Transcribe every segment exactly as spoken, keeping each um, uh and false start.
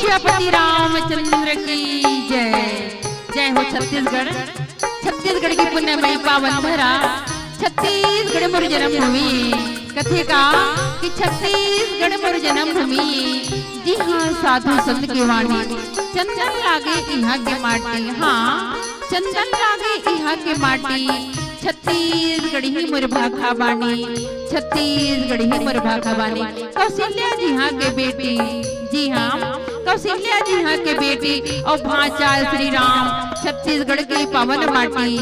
सियापति रामचंद्र की जय। जय हो छत्तीसगढ़, छत्तीसगढ़ की पुण्यमयी पावन धरा, छत्तीसगढ़ मोर जन्मभूमि। कथे का कि छत्तीसगढ़ मोर जन्मभूमि, जिहाँ साधु संत की वाणी, चंदन लागे इहाँ के माटी। हाँ, चंदन लागे इहाँ के माटी, छत्तीसगढ़ी मोर भाखा बानी, छत्तीसगढ़ी मोर भाखा बानी। कौशल्या जिहाँ के बेटी, जी हाँ, कौशल्या जिहाँ के बेटी अउ भांचा श्री राम, छत्तीसगढ़ के पावन माटी,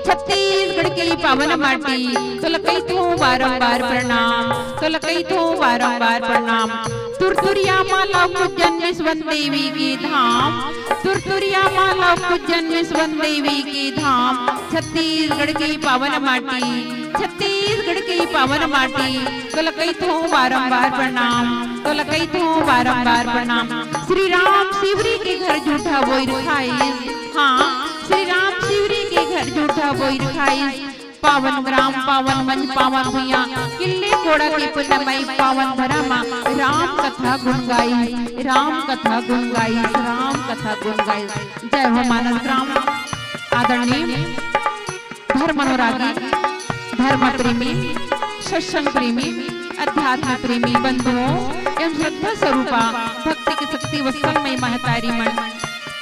छत्तीसगढ़ के पावन माटी। तोला कहिथों बारंबार प्रणाम, तोला कहिथों बारंबार प्रणाम। तुरतुरिया माला उज्जैन में सुवन देवी के धाम, तुरतुरिया माला उज्जैन में सुवन देवी के धाम। छत्तीसगढ़ के पावन माटी, छत्तीसगढ़ के पावन माटी। तोला कहिथों बारंबार प्रणाम, तोला कहिथों बारंबार प्रणाम। श्री राम शिवरी के घर जूठा बोइर खाइस, हाँ, श्री राम शिवरी के घर जूठा बोइर खाइस। पावन ग्राम, पावन मंच, पावन भुइयां, किल्ली कोड़ा के पुण्यमयी पावन धरा मा राम कथा गुन गाइस, राम कथा गुन गाइस, राम कथा गुन गाइस। जय हो मानस ग्राम आदरणीय धर्म अनुरागी, धर्म प्रेमी, सत्संग प्रेमी, अध्यात्म प्रेमी बंधुओं एवं श्रद्धा स्वरूपा भक्ति के शक्ति वत्सलमयी महतारी मन,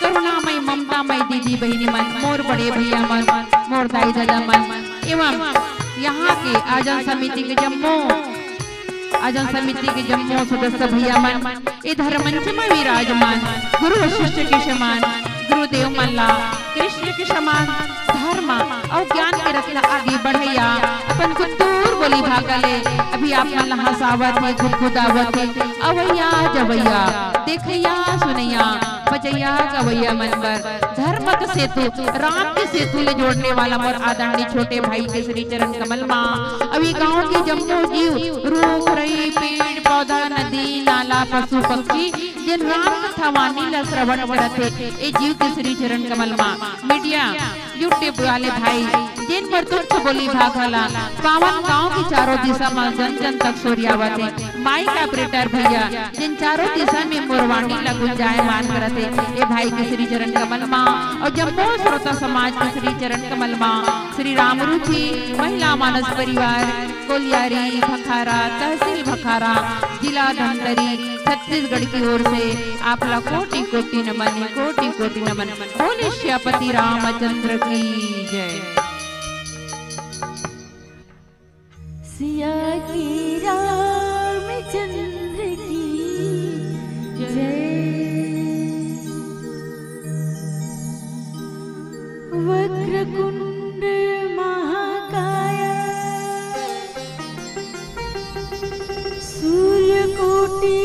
करुणामयी ममतामयी दीदी बहिनी मन, मोर बड़े भैया मन, मोर दाई ददा मन एवं यहाँ के आयोजन समिति के जम्मो आयोजन समिति के जम्मो सदस्य भैया मन, ए धर्म मंच में विराजमान गुरु वशिष्ठ के समान गुरुदेव मन ला कृष्ण के समान धर्म अउ ज्ञान के रत्न आगे बढ़ैया अपन कुतूर बोली भाखा ले अभी आप मन ला हंसावत हे, गुदगुदावत हे। अवैया जवैया, देखैया सुनैया, बजैया गवैया मन बर धर्म के सेतु, राम के सेतु ले जोड़ने वाला मोर आदरणीय छोटे भाई के श्री चरण कमल मा। अउ ए गांव के जम्मो जीव, रूख, रई, पेड़, पौधा, नदी, नाला, पशु, पक्षी, जेन राम कथा वाणी ला श्रवण करत हे, ए जीव के श्री चरण कमल मा। मीडिया, YouTube वाले भाई, जेन मोर तुच्छ बोली भाखा ला पावन गांव के चारों दिशा मा जन जन तक सोरियावत हे। माइक ऑपरेटर भैया, जेन चारों दिशा में मोर वाणी ला गुंजायमान करत हे, ए भाई के श्री चरण कमल मा अउ जम्मो श्रोता समाज के श्री चरण कमल मा। श्री राम रुचि महिला मानस परिवार कोलियारी भखारा, तहसील भखारा, जिला धमतरी, छत्तीसगढ़ की ओर से आप ला कोटि कोटि नमन, कोटि कोटि नमन। बोले सियापति रामचंद्र की जय। सिया की रामचंद्र की जय। वक्रकुंड महाकाय सूर्यकोटि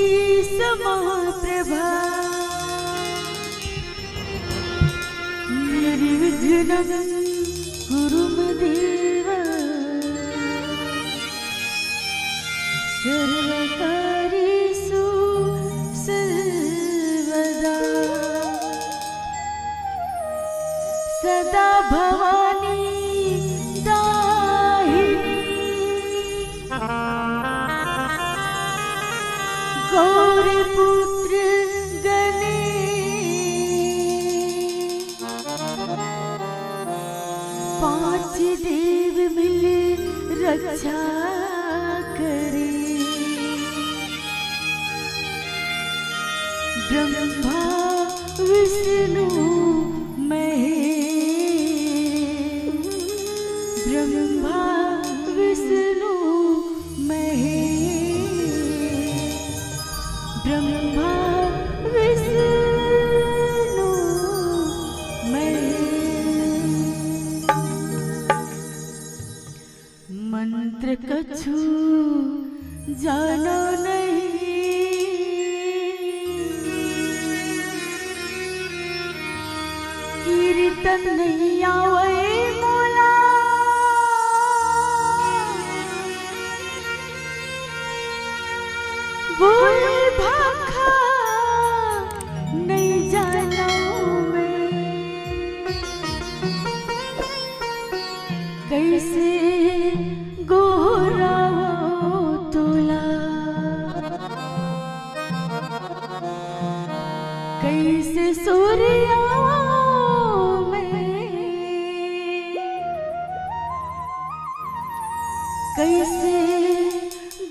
समप्रभा। निर्विघ्नं कुरु मे देव सर्वकार्येषु सर्वदा। सदा भवानी दाहिनी गौरी पुत्र गणेश। पांच देव मिल रक्षा करे। ब्रह्मा विष्णु महेश। ब्रह्मा विष्णु महेश। ब्रह्मा विष्णु महेश। मंत्र कछु जानो नहीं। कीर्तन नहीं आवै मोला। बोल भाखा नहीं जानो मैं। कैसे गोहरावो तोला। सुरिया में कइसे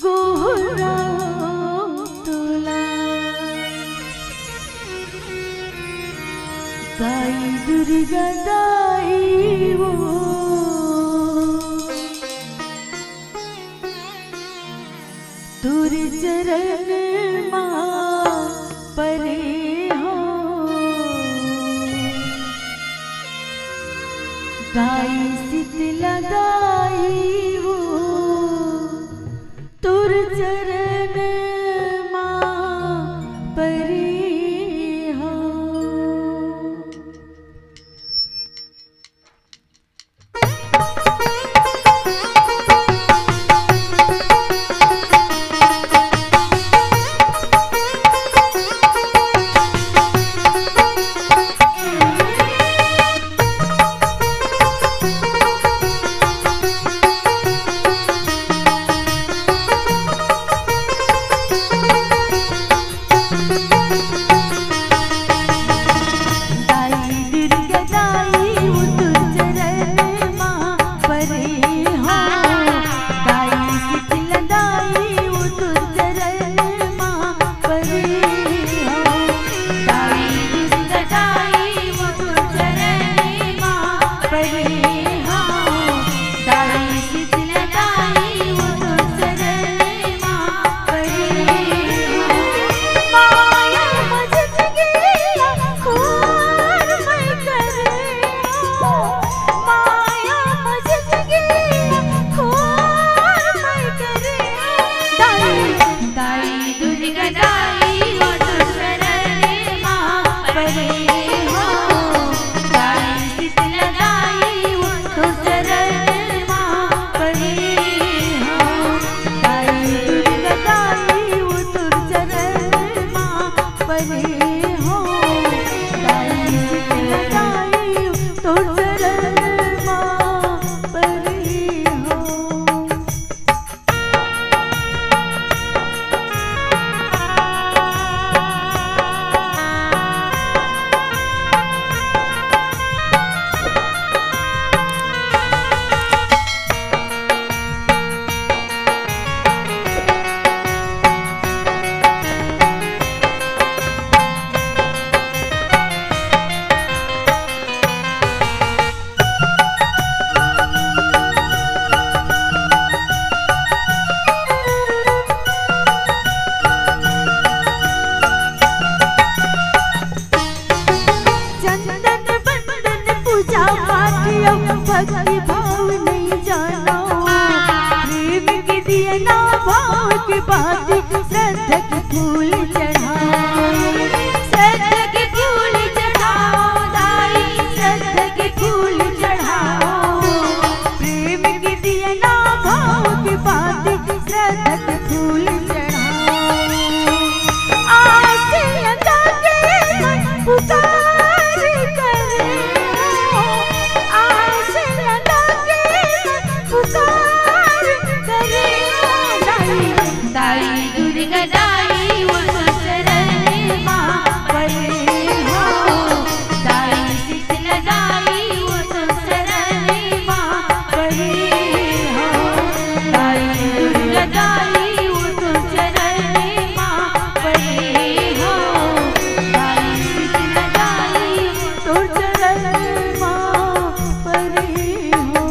गोहरावँव तोला। दाई दुर्गा दाई वो, तोर चरण मा परे हँव। दाई शीतला दाई वो, तोर चरण मा परे हँव। दाई दुर्गा दाई वो तोर चरण मा परे हँव। दाई शीतला दाई वो तोर चरण मा परे हँव। दाई दुर्गा दाई वो तोर चरण मा परे हँव। दाई शीतला दाई वो तोर चरण मा परे हँव। माया म जिंदगी ला खुवार मैं करे हँव। माया म जिंदगी ला खुवार मैं करे हँव। दाई, दाई दुर्गा दाई वो तोर चरण मा परे हँव। दाई शीतला दाई वो तोर चरण मा परे हँव। दाई दुर्गा दाई वो तोर चरण मा परे हँव। दाई शीतला दाई वो तोर चरण मा परे हँव। चंदन बंदन पूजा पाठ अउ भक्ति भाव नइ जानव। प्रेम के दिया ना भाव के बाती, श्रद्धा के फूल चढ़ाव। श्रद्धा के फूल चढ़ाव दाई, श्रद्धा के फूल चढ़ाव। प्रेम के दिया ना भाव के बाती, श्रद्धा के फूल चढ़ाव। आस लगा के मन पुकार करे हँव। आस लगा के मन पुकार करे हँव। दाई, दाई दुर्गा दाई वो तोर चरण मा परे हँव। दाई शीतला दाई वो तोर चरण मा परे हँव। दाई दुर्गा दाई वो तोर चरण मा परे हँव। दाई शीतला दाई वो तोर चरण मा परे हँव।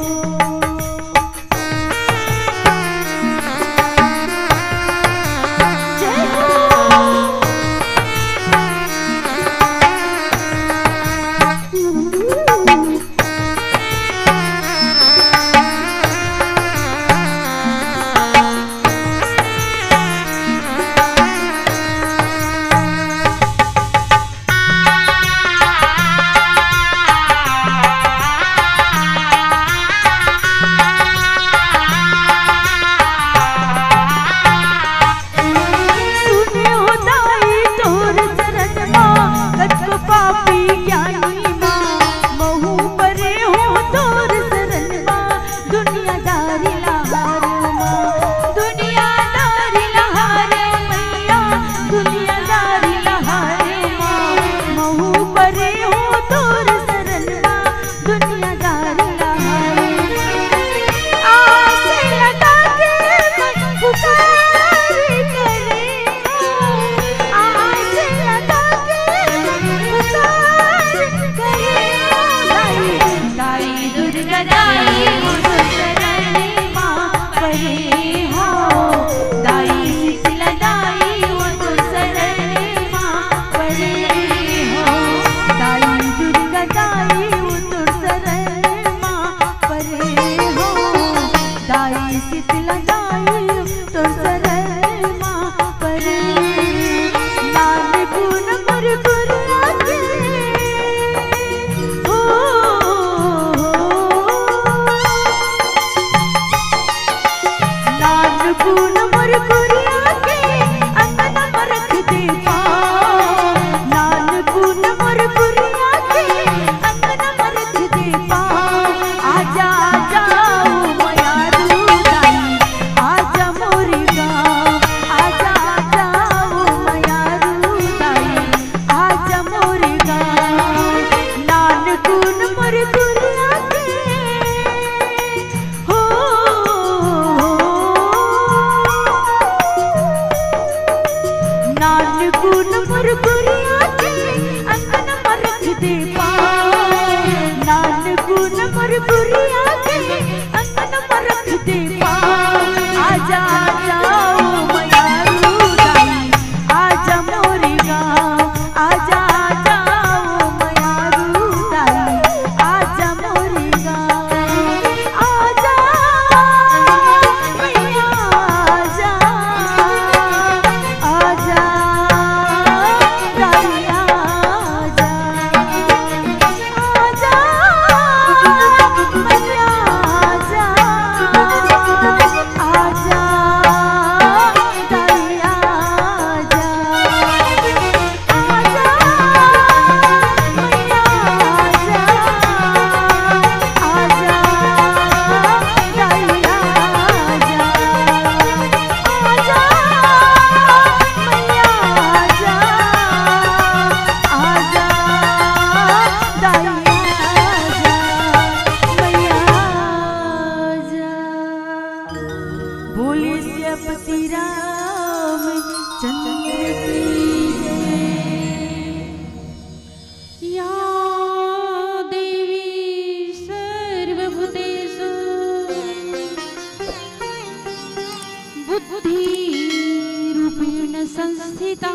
संस्थिता।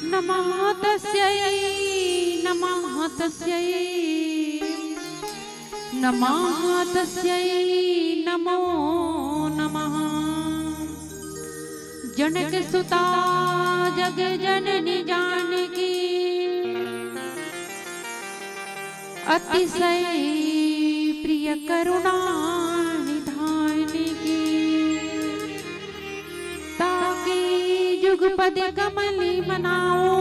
नमः तस्यै, नमः तस्यै, नमः तस्यै, नमो नमः। जनक सुता जग जननी जानकी, अतिशय प्रिय करुणा निधान की। ताके जुगपद कमल मनाओ,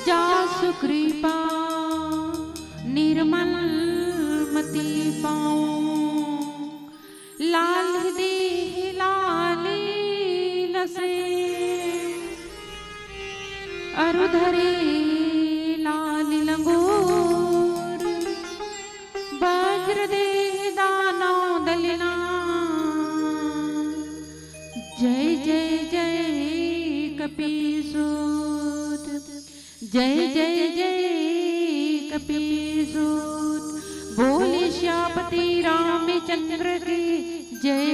जा सुकृपा निर्मल मति पाओ। लाल देह लाल लसे, अरु धरे लाल लंगोर। वज्र देह दानव दलना, जय जय जय कपीसूत। जय जय जय कपीसूत। बोले श्यापति रामचंद्र की जय।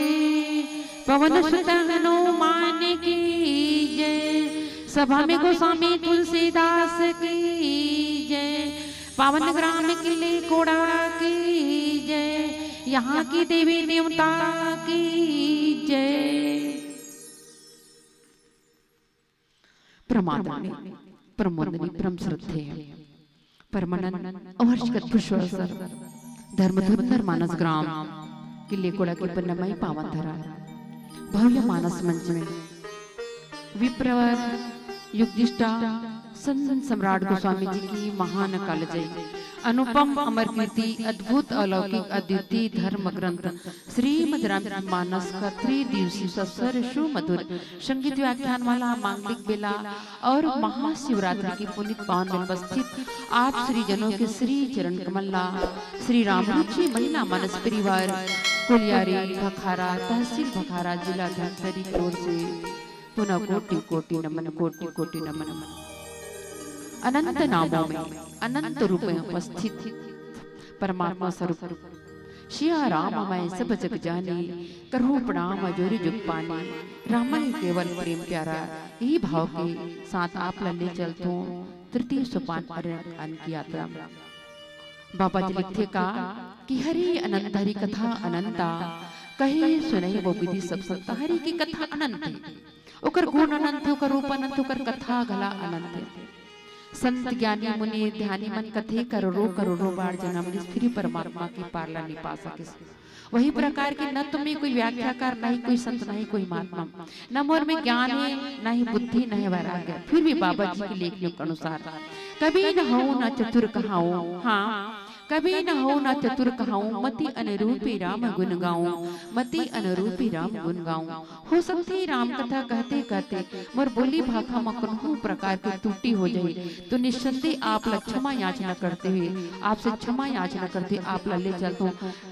पवन सुत हनुमान की जय। सभा में गोस्वामी तुलसीदास की जय। पावन ग्राम किले कोड़ा की जय। यहाँ की देवी देवता की जय। परमादरणीय, परम वंदनीय, परम श्रद्धेय, परमानंद और हर्षगत पुरुषोत्तर धर्मधुरंधर मानस ग्राम किले कोड़ा के पुण्यमय पावन धरा भव्य मानस मंच में विप्रवर युगदिष्टा संत सम्राट गोस्वामी जी की महान कालजयी अनुपम अमर कीर्ति अद्भुत अलौकिक अद्वितीय धर्म ग्रंथ श्रीमद रामचरित मानस का त्रिदिवसीय ससर सुमधुर संगीत व्याख्यान माला मांगलिक बेला और महाशिवरात्रि की पुनीत पावन में उपस्थित आप श्री जनों के श्री चरण कमल ला श्री रामरुचि महिला मानस परिवार कोलियारी भखारा तहसील भखारा जिला धमतरी की ओर से पुनः कोटि कोटि नमन, कोटि कोटि नमन। अनंत नामों में अनंत रूप में उपस्थित परमात्मा स्वरूप सिया राम मैं सब जग जानी, करहूँ प्रणाम जोरि जुग पानी। रामन केवल प्रेम प्यारा, यही भाव के साथ आप ला ले चलथों तृतीय सोपान अरण्य कांड की यात्रा। बाबा जी लिखथे का कि हरि अनंत हरि कथा अनंता, कहे सुनहि वो विधि सब संता। हरि की कथा अनंत है, ओकर गुण अनंत है, ओकर रूप अनंत है, ओकर कथा घला अनंत है। संत ज्ञानी मुनि ध्यानी मन कथे करोड़ों करोड़ों बार जन्म लिस, फिर परमात्मा की पार ला नहीं पा सकिस। वही प्रकार के न तो मैं कोई व्याख्याकार, ना ही कोई संत, ना ही कोई महात्मा, न मोर में ज्ञान है, ना ही बुद्धि, ना ही वैराग्य, फिर भी बाबा जी के लेख के अनुसार कवि न हौं न चतुर कहाऊं। हाँ, कवि न हौं न चतुर कहाऊं, मति अनुरूपी राम गुण गाऊं, मति अनुरूपी राम गुण गाऊं। हो सकथे राम कथा कहते कहते मोर बोली भाखा म कोनो प्रकार के त्रुटि हो जाही, तो निस्संदेह आप ला क्षमा याचना करते हुए, आपसे क्षमा याचना करते आप ला ले चलथों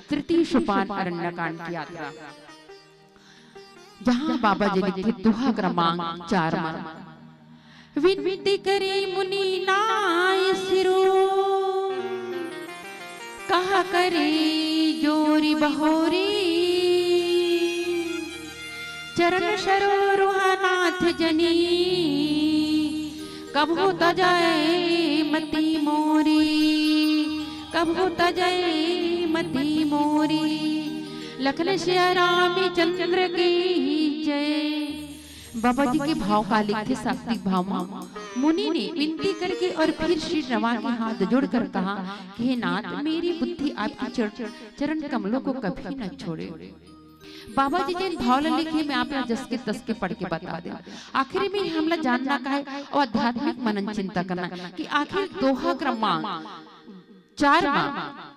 तृतीय सोपान अरण्य कांड की यात्रा, जहाँ बाबा जी लिखथे दोहा क्रमांक चार मा, विनती करी मुनि नाय सिरो, कहा करी जोरि बहोरी। चरण सरोरुह नाथ जनी, कबहु तजय मति मोरी, कबहु तजय मति मोरी। लखन सिया रामचंद्र की जय। बाबा जी के भाव का लिखथे शाब्दिक भाव मा, मुनि ने विनती करके और फिर सिर नवा के हाथ जोड़कर कहा कि हे नाथ, मेरी बुद्धि आपके चर-, चरण कमलों को कभी न छोड़े। बाबा जी जेन भाव ला लिखे, मैं आप ला जस के तस के पढ़ के बता देंव। आखिरी में हमला जानना का है, और आध्यात्मिक मनन चिंता करना कि आखिर दोहा क्रमांक चार मा,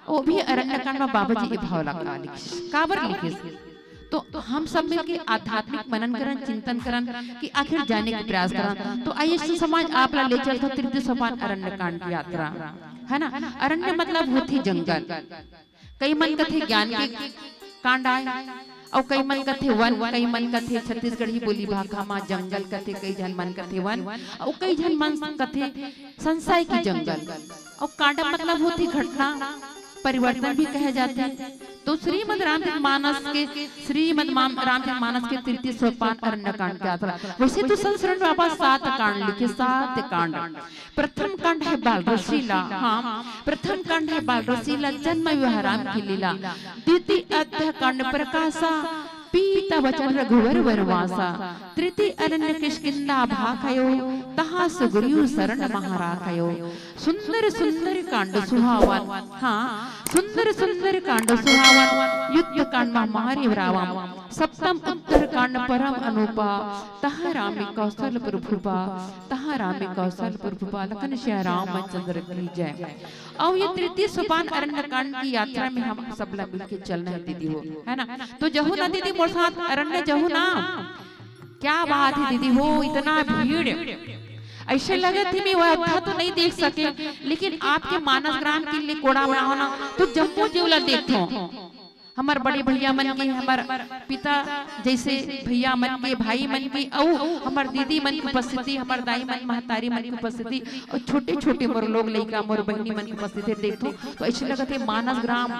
वो भी अरण्यकांड मा बाबा जी ये भाव ला का लिखिस, काबर लिखिस? तो हम सब मिलके आध्यात्मिक मनन करन, चिंतन करन कि आखिर जाने के प्रयास करन। तो आइए सुसमाज आप ला ले चलथों तृतीय सोपान अरण्यकांड की यात्रा, है ना? अरण्य मतलब होथे जंगल। कई मन कथे ज्ञान के कांड आय, अउ कई मन कथे वन, कई मन कथे छत्तीसगढ़ी बोली भाखा मा जंगल कथे, कई झन मन कथे वन, अउ कई झन मन कथे संशय की जंगल। अउ कांड मतलब होथे घटना, परिवर्तन भी कहे जाथे। तो श्रीमद रामचरित मानस के, श्रीमद माम-, रामचरित मानस के तृतीय सोपान अरण्य कांड के यात्रा। वैसे तो संस्मरण बाबा सात कांड लिखे, सात कांड। प्रथम कांड है बाल रसीला, हाँ, प्रथम कांड है बाल रसीला, जन्म विवाह राम की लीला। द्वितीय अध्याय कांड प्रकाशा, पीत वचन रघुवर वनवासा। तृतीय अरण्य किष्किंधा भाखयो, तहाँ सुग्रीव शरण महा राखयो। सुंदर सुंदर कांड सुहावन, हाँ, सुंदर सुंदर कांड सुहावन, युद्ध कांड मा मारे रावण। सप्तम उत्तर कांड परम अनूपा, तहाँ रामे कौशल प्रभुपा, तहाँ रामे कौशल प्रभुपा। लखन सिया रामचंद्र की जय। अउ ये तृतीय सोपान अरण्य कांड की यात्रा में हम सब ला मिलके चलना है दीदी हो, है ना? तो जहू ना दीदी मोर साथ अरण्य जहू ना। क्या बात है दीदी हो, इतना भीड़। ऐसे लगत हे मैं वो अयोध्या तो नहीं देख सके, लेकिन आपके मानस ग्राम किल्ली कोड़ा में आओ ना, तो जम्मो जीव ला देखथो। हमर बड़े भैया मन के, हमर पिता जैसे भैया मन के, भाई मन के, अउ हमर दीदी मन के उपस्थिति, हमर दाई मन, महतारी मन के उपस्थिति, अउ छोटे-छोटे मोर लोग लइका, मोर बहिनी मन के उपस्थिति देखथो, तो ऐसे लगत हे मानस ग्राम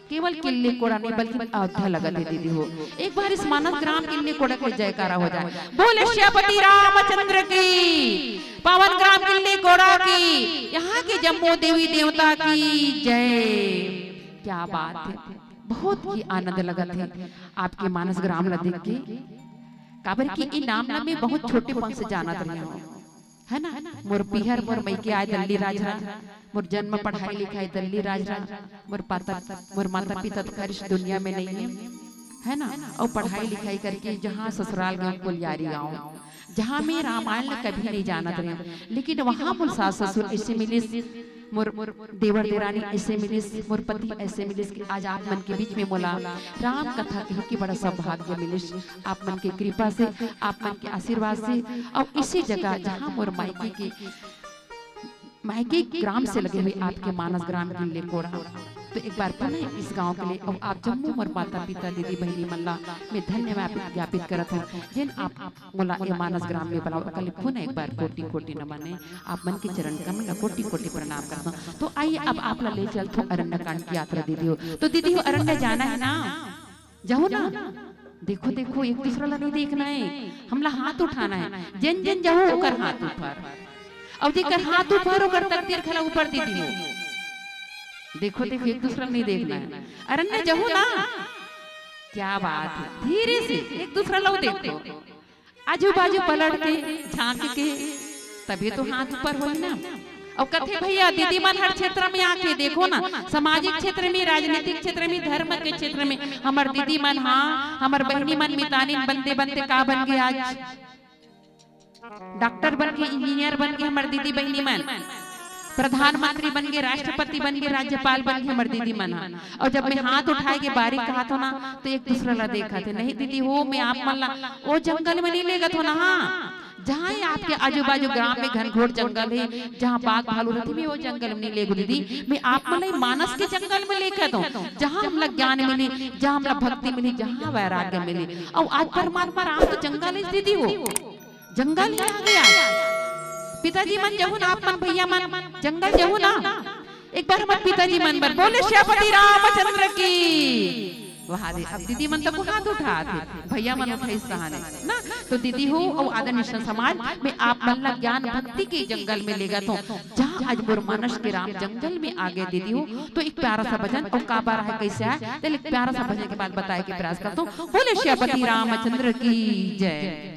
केवल किल्ली कोड़ा नहीं, बल्कि अयोध्या लगत हे दीदी हो। एक बार इस मानस ग्राम किल्ली कोड़ा के जयकारा हो जाए। बोले सियापति रामचंद्र की, पावन ग्राम किल्ली कोड़ा की, यहाँ के जम्मो देवी देवता की जय। क्या बात है, बहुत ही आनंद लगत हे आपके मानस ग्राम ला देख के। काबर कि ई नाम ला मैं बहुत छोटेपन से जानत रहे हूँ, है ना? मोर पीहर, मोर मइके आय दल्ली राजरा, मोर जन्म पढ़ाई लिखाई दल्ली राजरा, मोर पाता, मोर माता पिता तो खैर इस दुनिया में नहीं है, है ना? अउ पढ़ाई लिखाई करके जहाँ ससुराल गए कोलियारी गाँव, जहाँ मैं रामायण ला कभी नहीं जानत रहे हूँ, लेकिन वहाँ मोर सास ससुर ऐसे मिलिस, मोर देवर देरानी ऐसे मिलिस, मोर पति ऐसे मिलिस कि आज आप मन के बीच में मोला राम कथा कहे के बड़ा सौभाग्य मिलिस। आप मन के कृपा से, आप मन के आशीर्वाद से, अउ इसी जगह जहाँ मोर मायके के, मायके ग्राम से लगे हुए आपके मानस ग्राम किल्ली कोड़ा, तो एक बार पुनः इस गांव के लिए अउ आप जम्मो मोर माता पिता दीदी बहिनी मन ला मैं धन्यवाद ज्ञापित करत हूँ, जिन आप मोला ए मानस ग्राम में बुलाव, ओकर ले पुनः एक बार कोटि कोटि नमन हे। आप मन के चरण कमल ला कोटि कोटि प्रणाम करत हूँ। तो आइए, अब आप ला ले चलत हूँ अरण्य कांड की यात्रा दीदी हो। तो दीदी हो, अरण्य जाना है ना, जहू ना। देखो, देखो, एक दूसरा ला नहीं देखना है, हमला हाथ उठाना है। जेन जेन जहू ओकर हाथ ऊपर। अउ जेकर हाथ ऊपर, ओकर तकदीर घला ऊपर दीदी हो। देखो, देखो, एक दूसरा ला नहीं देखना है। अरण्य जहू ना। क्या बात है, धीरे से एक दूसरा ला देखो। आजू बाजू पलट के, झांक के, तभी तो हाथ ऊपर होई ना। अउ कथे भैया, दीदी मन हर क्षेत्र में आके देखो ना, सामाजिक क्षेत्र में, राजनीतिक क्षेत्र में, धर्म के क्षेत्र में हमर दीदी मन, हाँ, हमर बहिनी मन मितानिन बनते बनते का बन गे आज? डॉक्टर बन के, इंजीनियर बन के हमर दीदी बहिनी मन, प्रधानमंत्री बन के, राष्ट्रपति बन के, राज्यपाल बन के हमर दीदी मन ह। अउ जब मैं हाथ उठाए के बारी कहत हो ना, तो एक दूसरा ला देखत हे, नहीं दीदी हो, मैं आप मन ला ओ जंगल में नहीं लेगत हो ना, हाँ, जहाँ ये आपके आजू बाजू ग्राम में घनघोर जंगल हे, जहाँ बाघ भालू रहिथे, मैं ओ जंगल में नहीं लेगो दीदी, मैं आप मन ला मानस के जंगल में लेगत हो, जहाँ हमला ज्ञान मिली, जहाँ हमला भक्ति मिली, जहाँ वैराग्य मिली। अउ आज परमात्मा राम तो जंगल हे दीदी हो, जंगल ही आ गया। पिताजी मन जहू ना, आप मन भैया मन जंगल जहू ना, एक बार हमर पिताजी मन बर बोले सियापति रामचंद्र की। वाह रे, अब दीदी मन तको हाथ उठात हे, भैया मन उठाइस तहाने ना। तो दीदी हो अउ आदरणीय समाज, मैं आप मन ला ज्ञान भक्ति के जंगल में लेगत हो, जहाँ आज मोर मानस के राम जंगल में आ गए दीदी हो। तो एक प्यारा सा भजन अउ काबर हे, कैसे हे, तो एक प्यारा सा भजन के बाद बताए के प्रयास करत हो। बोले सियापति रामचंद्र की जय।